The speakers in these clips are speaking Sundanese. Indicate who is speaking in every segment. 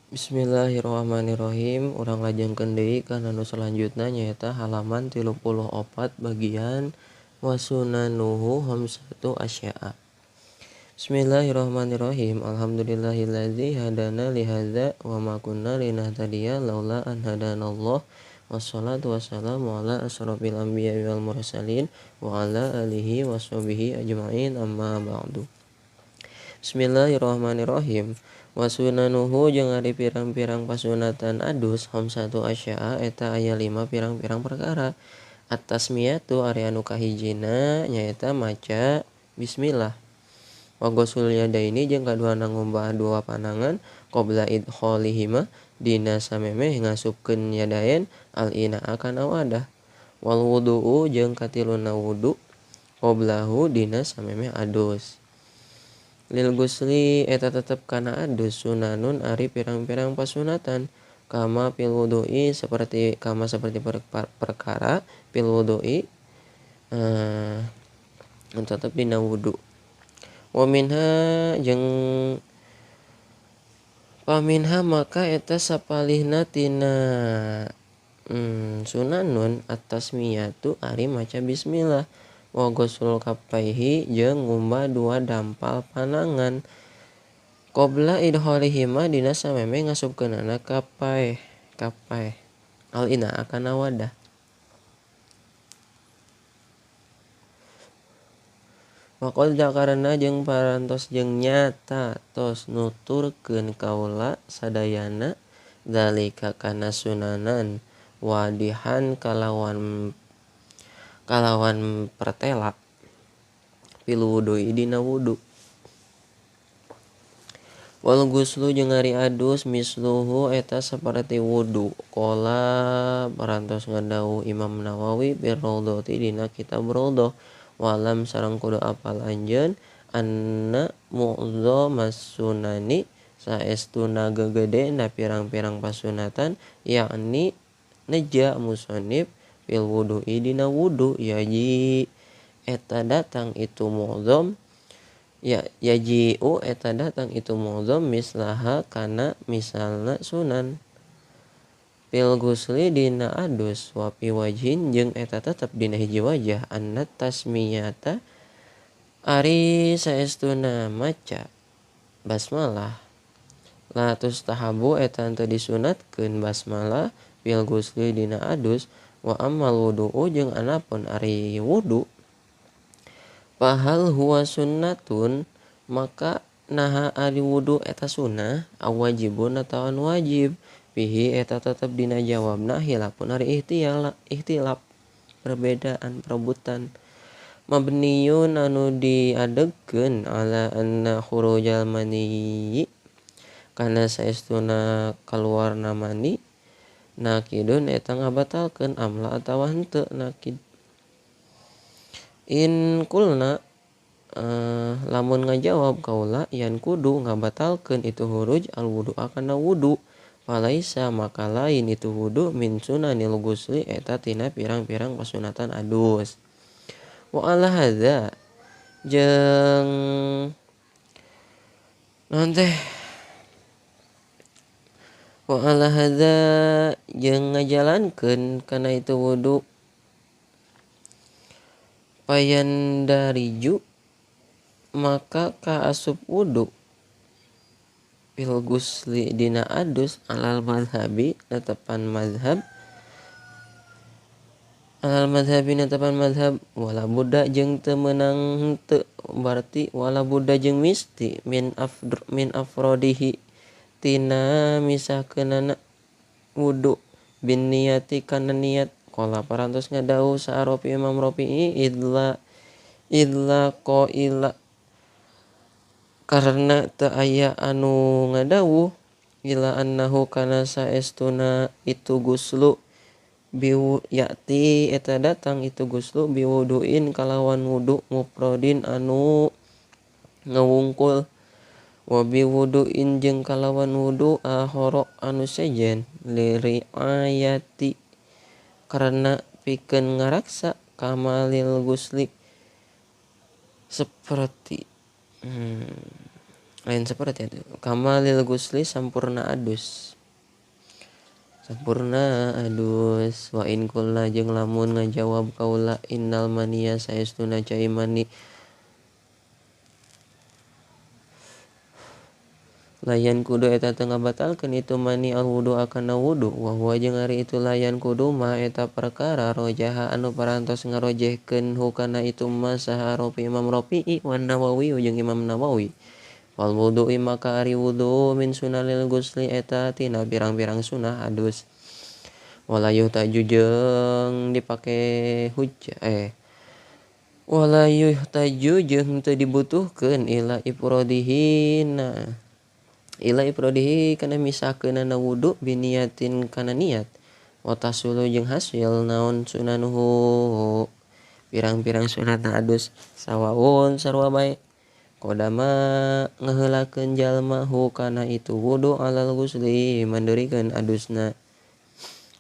Speaker 1: Bismillahirrahmanirrahim. Urang lajengkeun deui kana nu salanjutna nyaeta halaman 34 bagian wasunanuhu khamsatu asya'a. Bismillahirrahmanirrahim. Alhamdulillahillazi hadana li hadza wa ma kunna linahtadiya laula an hadanallah. Wassalatu wassalamu ala asrofil anbiya'i wal mursalin wa ala alihi washabihi ajmain, amma ba'du. Bismillahirrahmanirrahim. Wasunanuhu jeung ari pirang-pirang pasunatan adus khamsatu asya'a eta aya 5 pirang-pirang perkara. At-tasmiyatu ari anu kahijina nyaeta maca bismillah. Wa ghusul yadaini jeung kaduana ngumbah dua panangan qabla idkhalihima dina samemeh ngasupkeun yadaen al ina'a kana wadah. Wal wudu'u jeung katiluna wudu qablahu dina samemeh adus. Lil gusli eta tetep kana adus sunanun ari pirang-pirang pasunatan kama pil wudu'i seperti kama seperti perkara pil wudu'i tetep dina wudu. Wa minha jeung paminha maka eta sapalihna tina sunanun at-tasmiyatu ari maca bismillah. Wa ghusul kaffaihi jeung ngumbah dua dampal panangan qabla idkhalihima dina samemeh ngasupkeunana kapaeh al ina'a kana wadah. Maqal karena jeung parantos jeung nyata tos nuturkeun kaula sadayana zalika kana sunanan wadihan kalawan pertela fil wudu'i dina wudu. Wal guslu jeung ari adus misluhu eta saperti wudu. Qala parantos ngadawuh Imam Nawawi bir Raudhati dina kitab Raudhah. Walam sareng kudu apal anjeun anna mu'dhamas sunani saestuna gegedena pirang-pirang pasunatan yakni neja musannif fil wudu'i dina wudu yaji eta datang itu mu'dham ya yaji'u eta datang itu mu'dham mislaha kana misalna sunan fil gusli dina adus wa fi wajhin jeung eta tetep dina hiji wajah anna tasmiyata ari saestuna maca basmalah la tustahabu eta teu disunatkeun basmalah fil gusli dina adus. Wa ammal wudu'u jeung anapun ari wudu fahal huwa sunnatun maka naha ari wudu eta sunnah awajibun atawa wajib fihi eta tetep dina jawabna hilapun ari ihtilaf perbedaan perebutan mabniyun anu diadegkeun ala anna khurujal mani kana saestuna kaluarna mani nakidun eta ngabatalkeun amla atawa henteu nakid. In kulna lamun ngajawab kaula yan kudu ngabatalkeun itu huruj al wudu kana wudu falaisa maka lain itu wudu min sunanil gusli eta tina pirang-pirang pasunatan adus. Wa ala hadza jeung naon teh wa ala hadza jeung ngajalankeun kana itu wudu payandariju maka kaasup wudu fil gusli dina adus alal madhabi netepan madhab alal madhabi netepan madhab wala buddha jeung teu meunang henteu berarti wala buddha jeung misti min afrodihi tina misahkeunana wudu bin niyati kana niat. Qala parantos ngadawuh sa Imam Rafi'i idla qaila karena teu aya anu ngadawuh ila annahu kana saestuna itu guslu biwu yati eta datang itu guslu biwuduin kalawan wudu mufradin anu ngawungkul wa biwuduin jeung kalawan wudu ahoro anu sejen liriayati karena pikeun ngaraksa kamalil gusli seperti Lain seperti itu. Kamalil gusli sampurna adus. Sampurna adus wa in kulna jeung lamun ngajawab kaula innal maniya saestuna cai mani layan kudu eta teu ngabatalkeun itu mani al wudu akana wudu wa huwa jeung ari itu layan kudu ma eta perkara rojaha anu parantos ngarojehkeun hukana itu ma saha Rafi Imam Rafi'i wan Nawawi jeung Imam Nawawi. Wal wudu'i maka ari wudu min sunanil gusli eta tina pirang-pirang sunah adus. Wala yuhtaju jeung dipake hujjah wala yuhtaju jeung teu dibutuhkeun ila ifradihi ila ifradihi kana misahkeunana wudu biniatin kana niat. Wa tasulu jeung hasil naon sunanuhu pirang-pirang sunatna adus sawaun sarua bae. Kodama ngeheulakeun jalma hu kana itu wudu alal gusli manderikeun adusna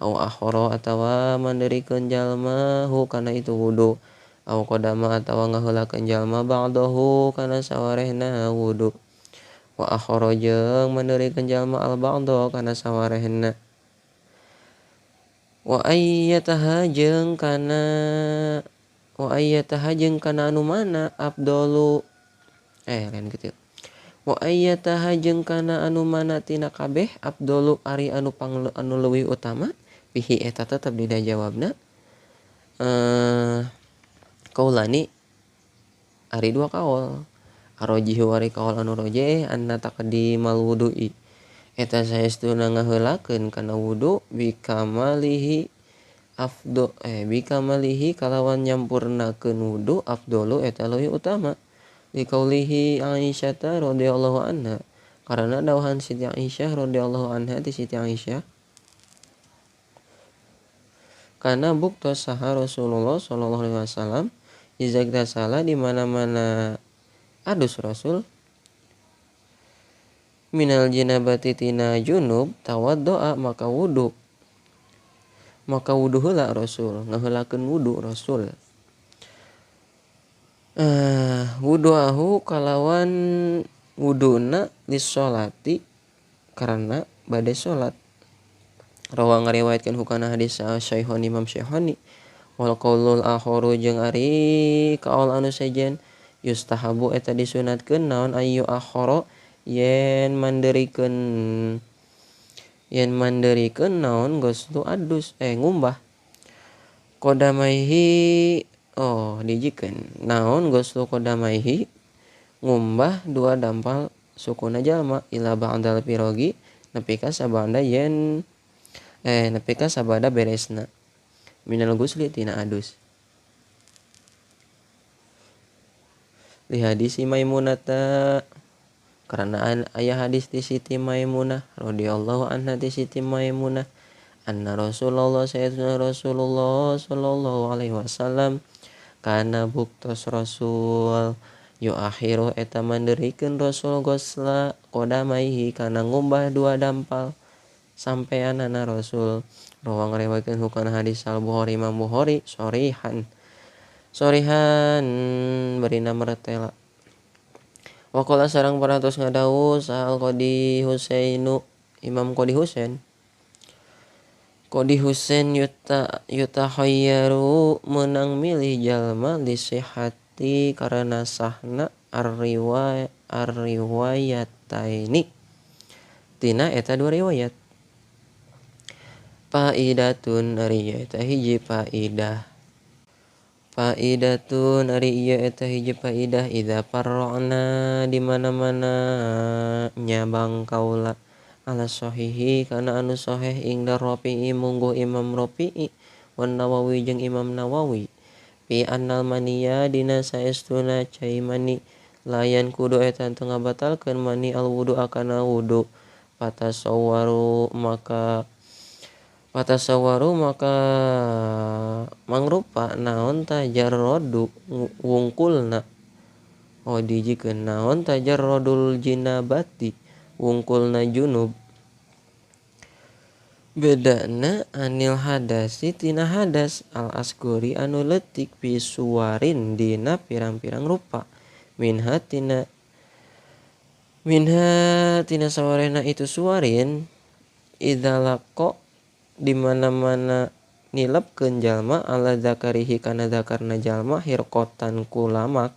Speaker 1: au akhara atawa manderikeun jalma hu kana itu wudu au kodama atawa ngeheulakeun jalma ba'dahu kana sawarehna wudu wa akhara jeung manderikeun jalma al ba'da kana sawarehna wa ayyataha jeung kana wa ayyataha jeung kana anu mana abdolu lain gitu. Wa ayyataha jeung kana anu mana tina kabeh abdolu ari anu pang anu leuwih utama pihi eta tetep dina jawabna kaulani ari dua kaul arojihu ari kaul anu rojeh anna taqdimal wudu'i eta saestuna ngaheulakeun kana wudu bikamalihi afdo bikamalihi kalawan nyampurnakeun wudu afdolu eta leuwih utama liqaulihi Aisyah radhiyallahu anha karena dawuhan Siti Aisyah radhiyallahu anha ti Siti Aisyah kana buktos saha Rasulullah sallallahu alaihi wasallam iza iktasala di mana-mana adus Rasul minal janabati tina junub tawaddoa maka wudu heula Rasul ngaheulakeun wudu Rasul wudu'ahu kalawan wuduna lisholati karena bade salat. Rawa ngariwayatkeun hukana hadis Syaihoni Imam Syaihoni wal qaulul akharu jeung ari kaul anu sejen yustahabu eta disunatkeun naon ayu akhara yen manderikeun naon goslu adus ngumbah qodamaihi dijikeun naon goslu qodamaihi ngumbah dua dampal sukuna jalma ila ba'dal pirogi nepi ka sabada yen nepi ka sabada beresna minal gusli tina adus. Li hadis Maimunata karena aya hadis ti Siti Maimunah radhiyallahu anha ti Siti Maimunah anna Rasulullah sayyidina Rasulullah sallallahu alaihi wasallam kana buktos Rasul yu akhiru eta manderikeun Rasul gosla qodamaihi kana ngumbah dua dampal sampeanana Rasul. Rawa ngariwayatkeun hukana hadis Al Bukhari Imam Bukhari sorihan berina mertela. Waqala sareng parantos ngadawuh Sahal Qadi Husainu Imam Qadi Husain Qadi Husain yutahayyaru menang milih jalma lisihati karena sahna ar-riwayataini tina eta dua riwayat. Faidatun ari eta hiji faidah. Faidatun ari ieu eta hiji faidah idza farra'na di mana-mana nyabang kaula ala sahihi kana anu sahih ing Rafi'i mungguh Imam Rafi'i wan Nawawi jeung Imam Nawawi fi annal maniya dina saestuna cai mani layan kudu eta teu ngabatalkeun mani al wudu akana wudu patasawwaru maka mangrupa naon tajarrodu wungkulna dijikeun naon tajarrodul jinabati wungkulna junub bedana anil hadasi tina hadas al asgori anu leutik bisuwarin dina pirang-pirang rupa minha tina Minha tina sawarehna itu suwarin idza laqa di mana-mana nilepkeun jalma ala zakarihi kana zakarna jalma hirqatan kulamak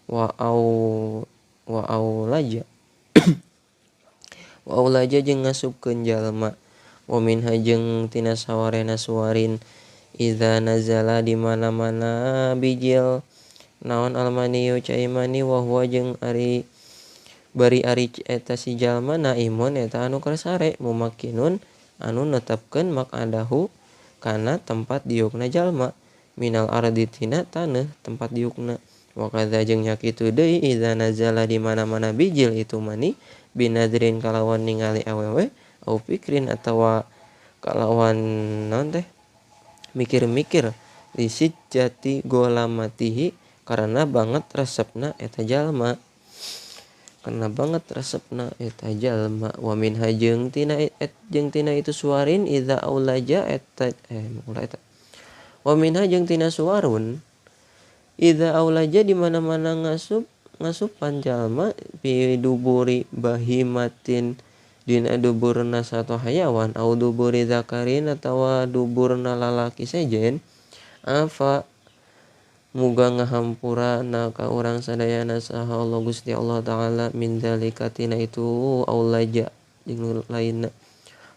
Speaker 1: wa au wa aulaja wa aulaja jeung ngasupkeun jalma. Wa minha jeung tina sawarehna suwarin idza nazala di mana-mana bijil naon almaniyu cai mani wa huwa jeung ari bari ari eta si jalma naimun eta anu keur sare mumakkinun anu netepkeun maq'adahu kana tempat diukna jalma minal ardi tina taneuh tempat diukna. Wa kadza jeung nya kitu deui idza nazala di mana-mana bijil itu mani binadrin kalawan ningali awewe au fikrin atawa kalawan naon teh mikir-mikir lisijati golamatihi karena banget resepna eta jalma. Karena banget resepna eta jalma. Wa minha jeung tina jeung tina itu suarin idza aulaja eta ulah eta. Wa minha jeung tina suarun idza aulaja di mana-mana ngasupan jalma bi duburi bahimatin dina duburna sato hayawan au duburi zakarin atawa duburna lalaki sejen afa muga ngahampura na ka urang sadayana saha Allah Gusti Allah Ta'ala min zalika tina itu aulaja jeung lainna.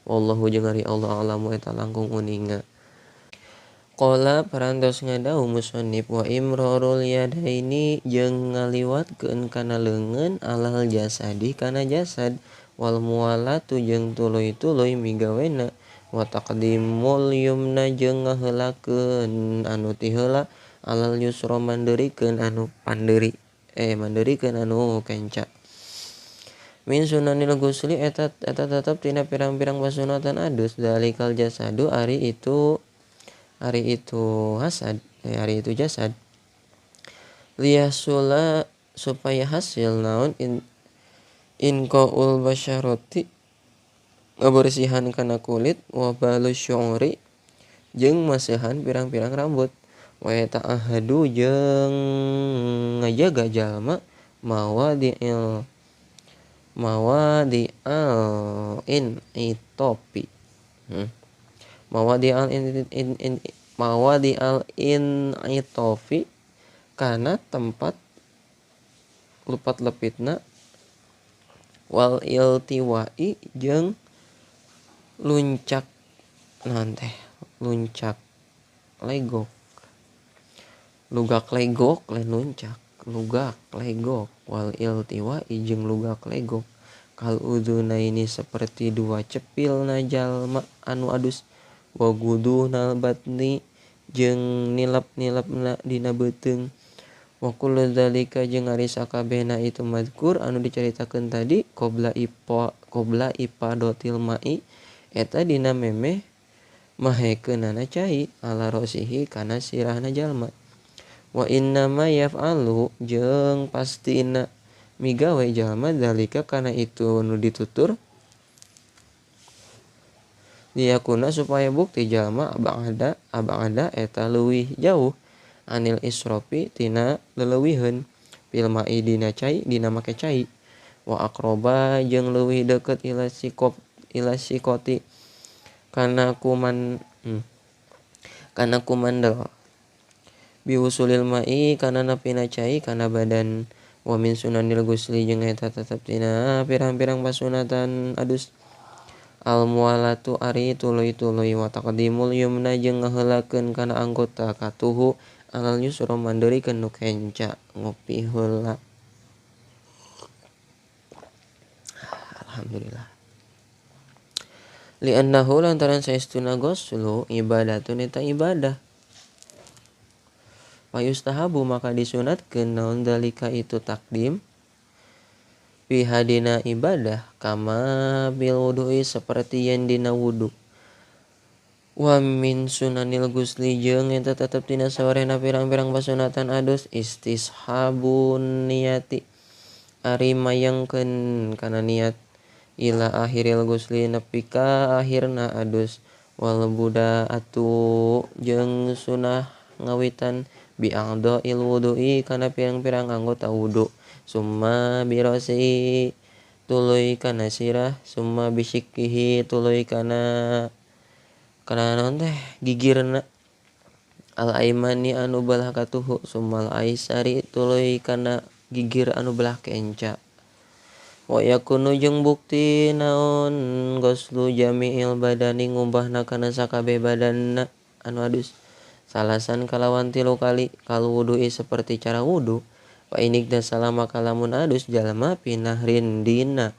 Speaker 1: Wallahu jeung ari Allah alamu eta langkung uninga. Qala parantos ngadau musannif wa imrarul yadaini jeung ngaliwatkeun kana leungeun alal jasadi kana jasad wal muwalatu jeung tuluy-tuluy migawena wa taqdimul yumna jeung ngaheulakeun anu ti heula alal yusra mandeurikeun anu panderi mandeurikeun anu kenca. Min sunanil ghusli eta eta tetep tina pirang-pirang pasunatan adus dalikal jasadu ari itu hasad ari itu jasad liyasula supaya hasil naon inqaul basyarati ngabersihan kana kulit wa balu syu'ri jeung masehan pirang-pirang rambut wa ta'ahadu jeung ngajaga jalma mawadi'al in itopi mawadi'al in mawadi'al in itofi kana tempat lupat lepitna wal iltiwai jeung luncak naon teh luncak legok lugak legok lain luncak lugak legok wal iltiwa jeung lugak legok kal udunaini seperti dua cepil na jalma anu adus wa gudunal batni jeung nilep-nilepna dina beuteung wa kullu dzalika jeung ari sakabehna itu mazkur anu dicaritakeun tadi qabla ipa dotil mai eta dina memeh mahekeunana cai ala rosihi kana sirahna jalma. Wa innama yaf'alu jeung pastina migawe jalma dzalika kana itu nu ditutur liyakuna supaya bukti jalma abada eta leuwih jauh anil israfi tina leleuwiheun fil ma'i dina cai dina make cai wa aqroba jeung leuwih deukeut ila sikoti kana kuman kana kumandel biusulil ma'i kana napina cai kana badan. Wa min sunanil ghusli jeung eta tetep tina pirang-pirang pasunatan adus al muwalatu ari tuluy-tuluy wa taqdimul yumna jeung ngaheulakeun kana anggota katuhu alal yusra mandeurikeun nu kenca ngopi heula. Alhamdulillah. Li'annahu lantaran saestuna ghuslu ibadatun eta ibadah payustahabu maka disunatkeun naon dalika itu takdim pihadina ibadah kama bil wudu'i seperti yen dina wudu. Wa min sunanil ghusli jeung eta tetep dina sawarehna pirang-pirang pasunatan adus istishabun niyati ari mayangkeun kana niat ila akhiril ghusli nepi ka akhirna adus wal budaatu jeung sunah ngawitan bi a'dha'il wudu'i kana pirang-pirang anggota wudu summa birasi tuluy kana sirah summa bisikihi tuluy kana kana naon teh gigirna al aimani anu belah katuhu summal aisari tuluy kana gigir anu belah kenca wa yakunu jeung bukti naon ghuslu jami'il badani ngumbahna kana sakabeh badanna anu adus salasan kalawan tilu kali kal wudu'i seperti cara wudu fa inik dasala maka lamun adus jalma pinahrin dina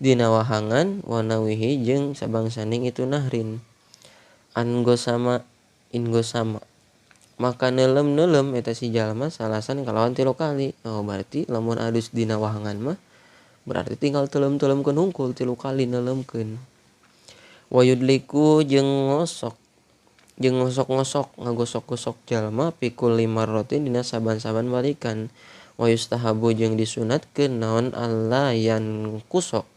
Speaker 1: dina wahangan wanawihi jeung sabangsaning itu nahrin anggo sama ingo sama maka neulem-neulem eta si jalma salasan kalawan tilu kali. Oh berarti lamun adus dina wahangan mah berarti tinggal teuleum-teuleumkeun hungkul tilu kali neuleumkeun. Wa yudliku jeung ngosok jeung ngosok-ngosok ngagosok-gosok jalma pikul lima rotin dina saban-saban balikan. Wa yustahabu jeung disunatkeun naon alla yan kusok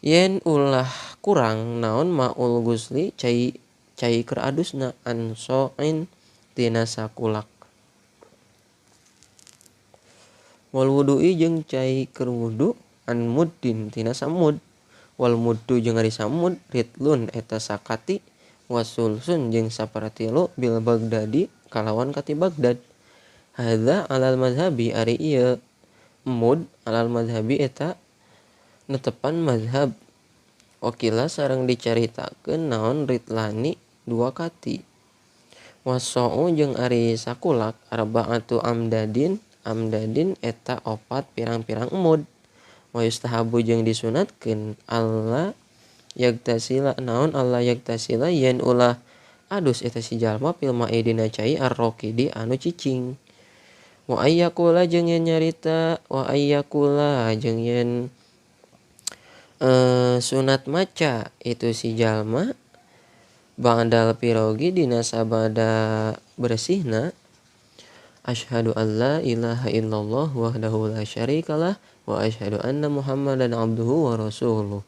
Speaker 1: yen ulah kurang naon maul gusli cai cai keur adusna ansoin tina sakulak. Wal wudu'i jeung cai keur wudu an muddin tina samud. Wal muddu jeung ari samud ritlun eta sakati wasulsun jeung saparatilu bil Baghdadi kalawan kati Baghdad. Hadza alal mazhabi ari ieu mud alal mazhabi eta netepan mazhab. Wakila sareng dicaritakeun naon ritlani dua kati. Wasau jeung ari sakulak arba'atu amdadin amdadin eta opat pirang-pirang emud. Wa yustahabu jeung disunatkeun alla yagtasila naon alla yagtasila yen ulah adus eta si jalma fil ma'i dina cai arraqidi anu cicing. Wa ayyakula jeung yen nyarita wa ayyakula jeung yen sunat maca itu si jalma ba'dal pirogi dina sabada bersihna asyhadu alla ilaha illallah wahdahu la syarikalah wa asyhadu anna muhammadan abduhu wa rasuluh.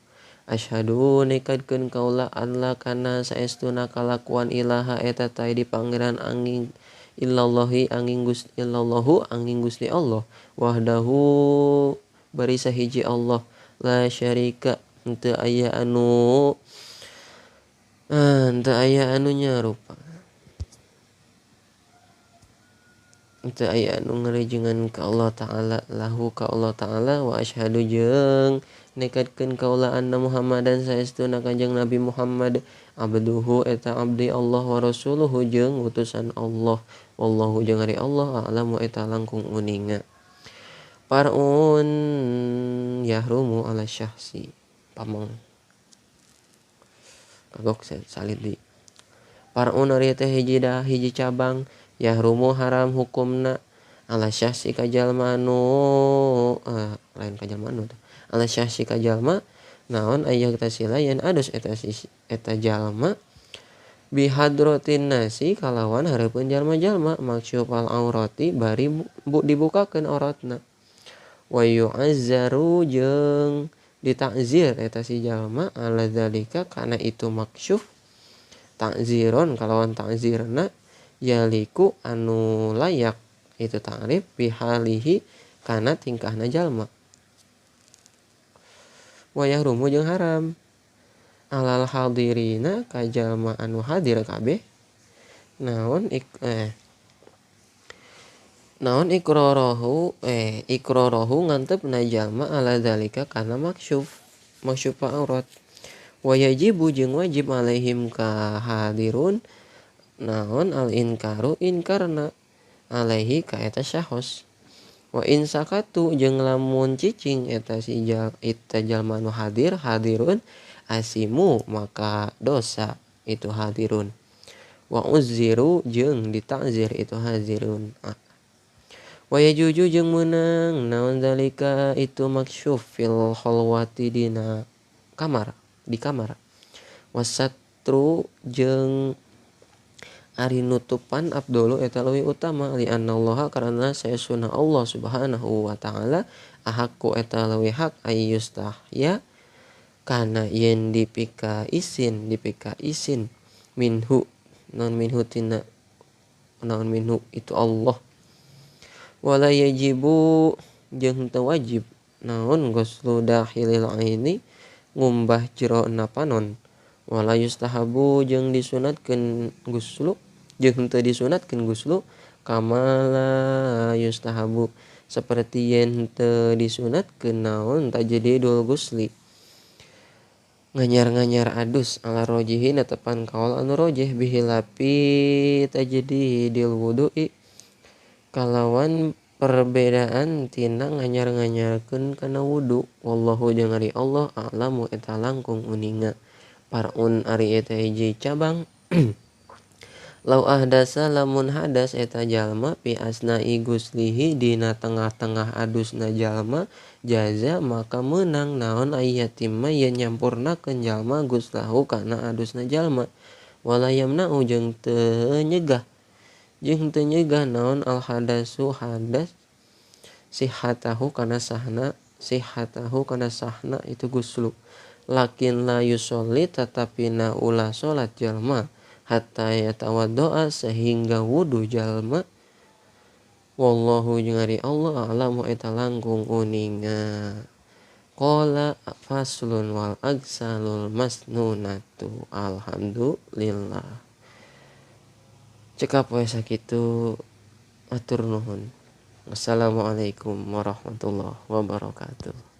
Speaker 1: Asyhadu nekadkeun kaula alla kana saestuna kalakuan ilaha eta teh di pangeran angin illallahi angin Gusti illallahu angin Gusti Allah wahdahu bari sahiji Allah la syarika henteu aya anu henteu aya anu nyarupa henteu aya anu ngarejengan ka Allah Ta'ala lahu ka Allah Ta'ala wa asyhadu jeung nekadkeun kaula anna Muhammadan saestuna Kanjeng Nabi Muhammad abduhu eta abdi Allah wa rasuluhu jeung utusan Allah wallahu jeung ari Allah a'lamu eta langkung uninga. Parun yahrumu ala syahsi pamong kagok salid di parun ari teh hiji dah hiji cabang yahrumu haram hukumna ala syahsi ka jalma anu lain ka jalma anu ala syahsi ka jalma naon aya tasila yen adus eta eta jalma bihadratin nasi kalawan hareupeun jalma-jalma maksyufal aurati bari dibukakeun auratna wa yu'azzaru jeung ditakzir eta si jalma ala zalika kana itu maksyuf takziron kalawan takzirna yaliku anu layak itu ta'rif bihalihi kana tingkahna jalma. Wa yahrumu jeung haram alal hadirina ka jalma anu hadir kabeh naon naon ikrarahu ikrarahu ngantepna jalma ala zalika kana maksyuf maksyuf aurat. Wa yajibu jeung wajib alaihim ka hadirun naon al inkaru inkarna alaihi ka eta syahos. Wa in sakatu jeung lamun cicing eta si eta jalma nu hadir hadirun asimu maka dosa itu hadirun. Wa uzziru jeung ditakzir itu hadirun. Wa yajuju jeung meunang naon zalika itu maksyuf fil khalwati dina kamar di kamar. Wasatru jeung ari nutupan abdulu eta leuwih utama li annallaha karena saesuna Allah Subhanahu wa taala ahakku eta leuwih hak ayyustahya kana yen dipika isin minhu non minhu tina naon minhu itu Allah. Wala yajibu jeung teu wajib naon ghuslu dakhilil aini ngumbah jerona panon wala yustahabu jeung disunatkeun ghuslu jeung teu disunatkeun ghuslu kamala yustahabu saperti yen teu disunatkeun naon tajdidul ghusli nganyar-nganyar adus ala rojihi netepan kaul anu rojih bihilapi tajdidil wudu'i kalawan perbedaan tina nganyar-nganyarkeun kana wudu wallahu jeung ari Allah a'lamu eta langkung uninga parun ari eta hiji cabang lau ahdasa lamun hadas eta jalma fi asna'i guslihi dina tengah-tengah adusna jalma jaza maka meunang naon ayatimma yen nyampurnakeun jalma guslahu kana adusna jalma wala yamna'u jeung teu nyegah naon al hadasu hadas sihatahu kana sahna itu guslu lakin la yusolli tetapi na ulah salat jalma hatta yatawaddoa sehingga wudu jalma wallahu jeung ari Allah a'lamu eta langkung uninga qala faslun wal agsalul masnunatu alhamdulillah cekap we sakitu atur nuhun. Assalamualaikum warahmatullahi wabarakatuh.